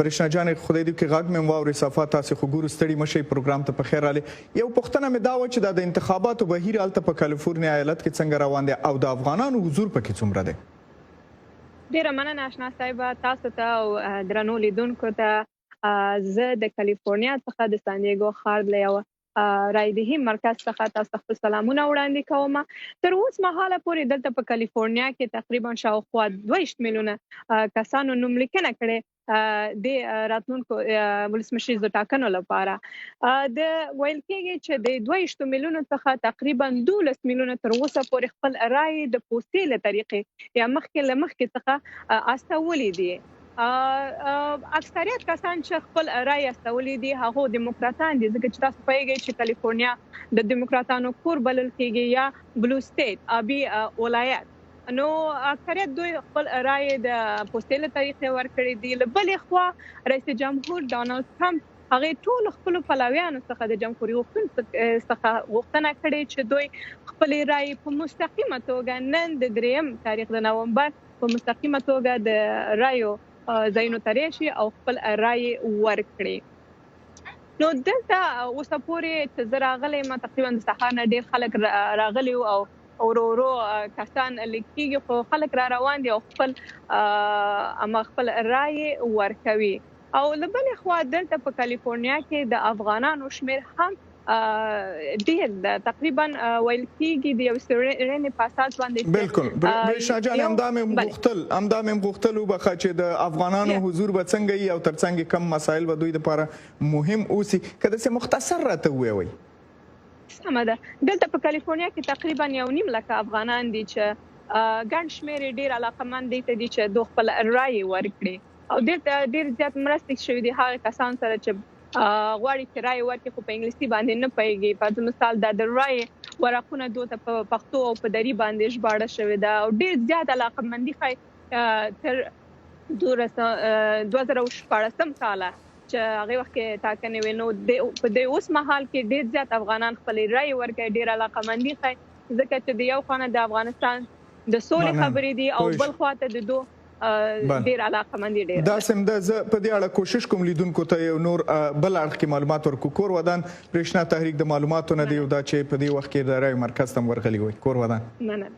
برښنا جانې خدای دې وکړي غږ مې هم واورې صفا تاسې خو ګورو ستړي مه شئ پروګرام ته په خیر راغلې یو پوښتنه مې دا وه چې دا د انتخاباتو بهیر هلته په کالیفورنیا ایالت کې څنګه روان دی او د افغانانو حضور پکې څومره دی؟ ډیره مننه آشنا صاحب تاسو ته او درنو لیدونکو ته. زه د کالیفورنیا څخه د سان دیګو ښار له یو رایدهي مرکز څخه تاسو ته خپل سلامونه وړاندې کوم. تر اوس مهاله پورې دلته په کالیفورنیا کې تقریبا شاوخوا 22 میلیونه کسانو نوم لیکنه کړې د راتلونکو ولسمشریزو ټاکنو لپاره. د ویل کېږي چې د 22 میلیونو څخه تقریبا 12 میلیونه تر اوسه پورې خپل رای د پوستې له طریقې یا مخکې له مخکې څخه استولي دي. اکثریت کسان چې خپل رای استولي دي هغه دیموکراتان دي، ځکه چې تاسو پوهیږئ چې کالیفورنیا د دیموکراتانو کور بلل کیږي یا بلو سټیټ، آبي ولایت. نو اکثریت دوی خپل رای د پوستې له طریقې ورکړي دي. له بلې خوا رئیس جمهور ډونالد ټرمپ هغه ټول خپل پلویانو څخه، د جمهوري غوښتونکو څخه غوښتنه کړې چې دوی خپل رای په مستقیمه توګه نن د دریم تاریخ د نومبر په مستقیمه توګه د رایو ځایونو ته راشي او خپل رای ورکړي. نو دلته اوسه پورې چې زه راغلی یم تقریبا د سهار نه ډیر خلک راغلي او ورو ورو کسان لیکيږي، خو خلک را روان دي او خپل اما خپل رای ورکوي. او له بلې خوا دلته په کالیفورنیا کې د افغانانو شمیر هم ډیر ده، تقریبا ویل کیږي د یو څېړنې په اساس باندې. بالکل برېښنا جان، همدا مې غوښتل، همدا مې غوښتل وبخښه، چې د افغانانو حضور به څنګه وي او ترڅنګ کوم مسایل به دوی لپاره مهم اوسي، که داسې مختصر راته ووایئ. سمه ده، دلته په کالیفورنیا کې تقریبا 1.5 لک افغانان دي چې ګڼ شمېر یې ډیر علاقمند دي ته دي چې دوی خپل رای ورکړي، او دلته ډیر زیات مرستې شوې دي هغه کسان سره چې غواړي چې رای ورکړي خو په انګلیسي باندې نه پوهیږي. په مثال دا د رای ورقونه دوی ته په پښتو او په دري باندې ژباړه شوې ده، او ډیر زیات علاقمندي ښایي تر 2016 کاله چې هغه وخت کې ټاکنې وې، نو په دې اوس مهال کې ډیر زیات افغانان خپلې رای ورکوي، ډیر علاقمندي ښایي، ځکه چې د یو خوا نه د افغانستان د سولې خبرې دي او بل خوا ته د دوی ډیر علاقمندي ډیر. دا سم ده، زه په دې اړه کوشش کوم لیدونکو ته یو نور بل اړخ کې معلومات ورکو. کور ودان برېښنا تحریک د معلوماتو نه دی او دا چې په دې وخت کې د رای مرکز ته ورغلي وای. کور ودان. مننه.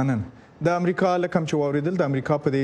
مننه. د امریکا لکه چې واوریدل د امریکا په دې